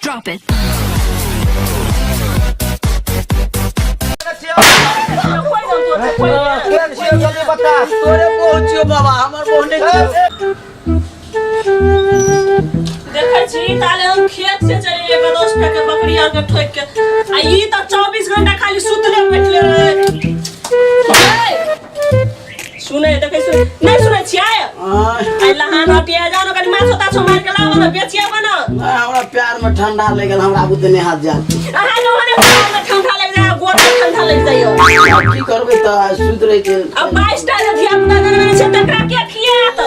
Drop it. केहन छियौ जल्दी बता। तोरे पहुँचियो बाबा, हमर बहने। देखै छी ताले हम खेत से चलि एलियै 10 टा के बकरी आर के ठोकि के, आ ई तऽ 24 घंटा खाली सुतले बैठले रहै। सुनै देखै सुन नहि सुनै छियै? आइ लहान हटिया जाओ ने, कनि माछो ताछो मारि के लाबो ने, बेचिया बना। नहि, हमरा प्यार में ठंडा लागि गेल, हमरा बुते नहि हाथ जायत। अहाँ के ओहने प्यार में ठंडा लागि जाय, गोड़ में ठंडा लागि जाइयो। आब की करबै तऽ सुति रहै छै। अब 22 टा जे धिया पुता जनमे छै तकरा के खियात?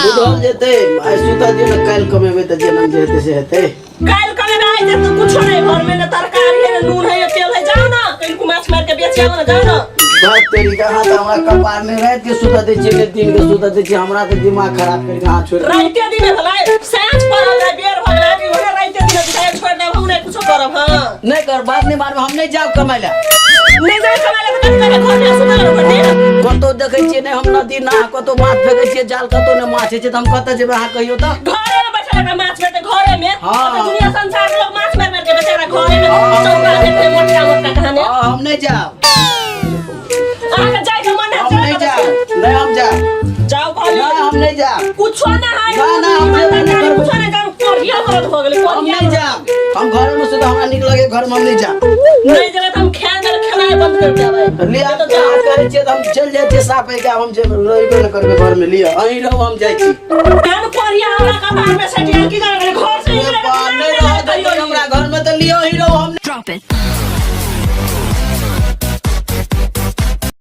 बुझल जेतै। आइ सुतऽ दियौ ने, काल्हि कमेबै तऽ जेना जे हेतै से हेतै। काल्हि कमेबै, आइ जे कुछो नहि घर में, ने तरकारी है, ने नून है, ने तेल है। जाओ ना कनिको माछ मारि के बेच आबो ने, जाओ ना। बात तेरी के, अहाँ तऽ हमरा कपार नहि राति के सुतऽ दै छियै, नहि दिन के सुतऽ दै छियै। हमरा तऽ दिमाग खराब करि के अहाँ छोड़ि राइते दिने भेलै, साँझ पड़ल रहै, बेर भऽ गेलै, अभी ओहे राइते दिने बुझाइ छोड़ि देब, हम नहि कुछो करब। हँ, नहि कर बात नहि मारब, हम नहि जायब कमाइ लए। नहि जाय कमाय लए तऽ कथी करबै? घर में सुतल रहबै ने? कतौ देखै छियै नहि हम नदी नाह, कतौ माछ फेकै छियै जाल, कतौ नहि माछ होइ छै, तऽ हम कतऽ जेबै, अहाँ कहियौ तऽ? घरे में बैठल एकरा माछ भेटै घरे में? हाँ। अभी दुनिया संसार के लोग माछ मारि मारि के बेचारा घरे में चौका हेतै मोटका मोटका कहानी। हँ, हम नहि जायब। अहाँके जाय के मन है? हम नहि जायब, नहि हम जायब। जाओ कहली। नहि, हम नहि जायब। कुछो ना है। ना, ना, हम जेबे नहि करबै। कुछो नहीं जाऊ, कोढ़िया मरद हो गेलै। हम कोढ़िया नहि मरद। जायब, हम घरे में सुतब, हमरा नीक लगे घर में, हम नहि जायब। नहीं जेबै तऽ हम खाए देल खेनाइ बंद कर देबै। लिअ। तऽ जाओ। अहाँ कहै छियै तऽ हम चलि जाइ छियै साफ होइके, आब हम जेबै, रहबे नहि करबै घरमे। लिअ, अहीं रहू, हम जाइ छी। कान कोढ़िया हमरा कपार में सटि गेल, की करबै? घर से निकले के नहि दिमाग रहऽ नहि देतै हमरा घरमे तऽ लिअ, अहीं रहू, हम Drop it.